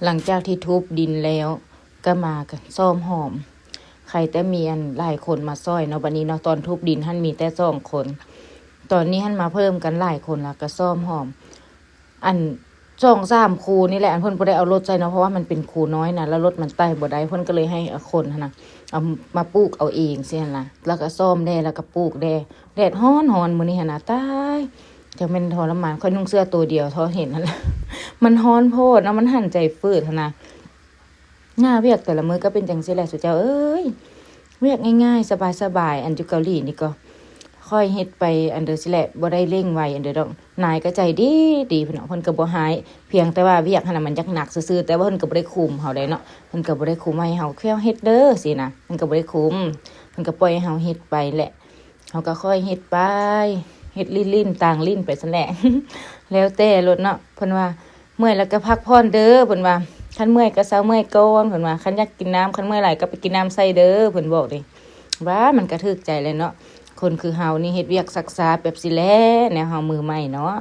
ຫຼັງຈາກທີ່ທຸບດິນແລ້ວ ກໍມາກັນຊ້ອມຫອມ. ໃຄແຕ່ມີອັນຫຼາຍຄົນມາຊ່ອຍເນາະ ບັດນີ້ເນາະ. ຕອນທຸບດິນຫັ້ນມີແຕ່ສອງຄົນ ຕອນນີ້ຫັ້ນມາເພີ່ມກັນຫຼາຍຄົນ ແລ້ວກໍຊ້ອມຫອມ. ອັນສອງສາມຄູ່ນີ້ແຫຼະ ອັນເພິ່ນບໍ່ໄດ້ເອົາລົດໃສ່ເນາະ ເພາະວ່າມັນເປັນຄູນ້ອຍນະ ແລ້ວລົດມັນໄຕ່ບໍ່ໄດ້ ເພິ່ນກໍເລີຍໃຫ້ ອາ ຄົນຫັ້ນນະ ເອົາມາປູກເອົາເອງຊີ້ຫັ້ນນະ ແລ້ວກໍຊ້ອມແດ່ ແລ້ວກໍປູກແດ່. ແດດຮ້ອນໆ ມື້ນີ້ຫັ້ນນະ ຕາຍ ຈັກແມ່ນທໍລະມານ. ຂ້ອຍນຸ່ງເສື້ອໂຕດຽວ ເທົ່າເຫັນຫັ້ນລະ ມັນຮ້ອນໂພດເນາະ ມັນຫັນໃຈຝືດຫັ້ນນະ. ໜ້າວຽກແຕ່ລະມື້ກໍເປັນຈັ່ງຊີ້ແຫຼະ ສຸເຈົ້າເອີຍ. ວຽກງ່າຍໆ ສະບາຍໆ. ອັນຢູ່ເກົາຫຼີນີ້ກໍຄ່ອຍເຮັດໄປອັນເດີຊີ້ແຫຼະ ບໍ່ໄດ້ເລັ່ງໄວອັນເດີດອກ. ນາຍກໍໃຈດີໆ ເພິ່ນເນາະ ເພິ່ນກໍບໍ່ຮ້າຍ ພຽງແຕ່ວ່າວຽກຫັ້ນນະ ມັນຢາກໜັກຊື່ໆ ແຕ່ວ່າເພິ່ນກໍບໍ່ໄດ້ຄຸມເຮົາໄດ໋ເນາະ. ເພິ່ນກໍບໍ່ໄດ້ຄຸມວ່າໃຫ້ເຮົາແຄ່ວເຮັດເດີຊີ້ນະ ເພິ່ນກໍບໍ່ໄດ້ຄຸມ ເພິ່ນກໍປ່ອຍໃຫ້ເຮົາເຮັດໄປແຫຼະ. ເຮົາກໍຄ່ອຍເຮັດໄປ ເຮັດຫຼິ້ນໆ ຕ່າງຫຼິ້ນໄປຊັ້ນແຫຼະ ແລ້ວແຕ່ໂລດເນາະ. ເພິ່ນວ່າ ເມື່ອຍແລ້ວກໍພັກຜ່ອນເດີ ເພິ່ນວ່າ ຄັນເມື່ອຍກໍເຊົາເມື່ອຍກ່ອນ ເພິ່ນວ່າ ຄັນຢາກກິນນ້ຳ ຄັນເມື່ອຍຫຼາຍກໍໄປກິນນ້ຳໃສ່ເດີ ເພິ່ນບອກເດ. ວ່າມັນກໍຖືກໃຈແຫຼະເນາະ ຄົນຄືເຮົານີ້ເຮັດວຽກຊັກຊ້າແບບຊີ້ແຫຼະ ແນວເຮົາມືໃໝ່ເນາະ.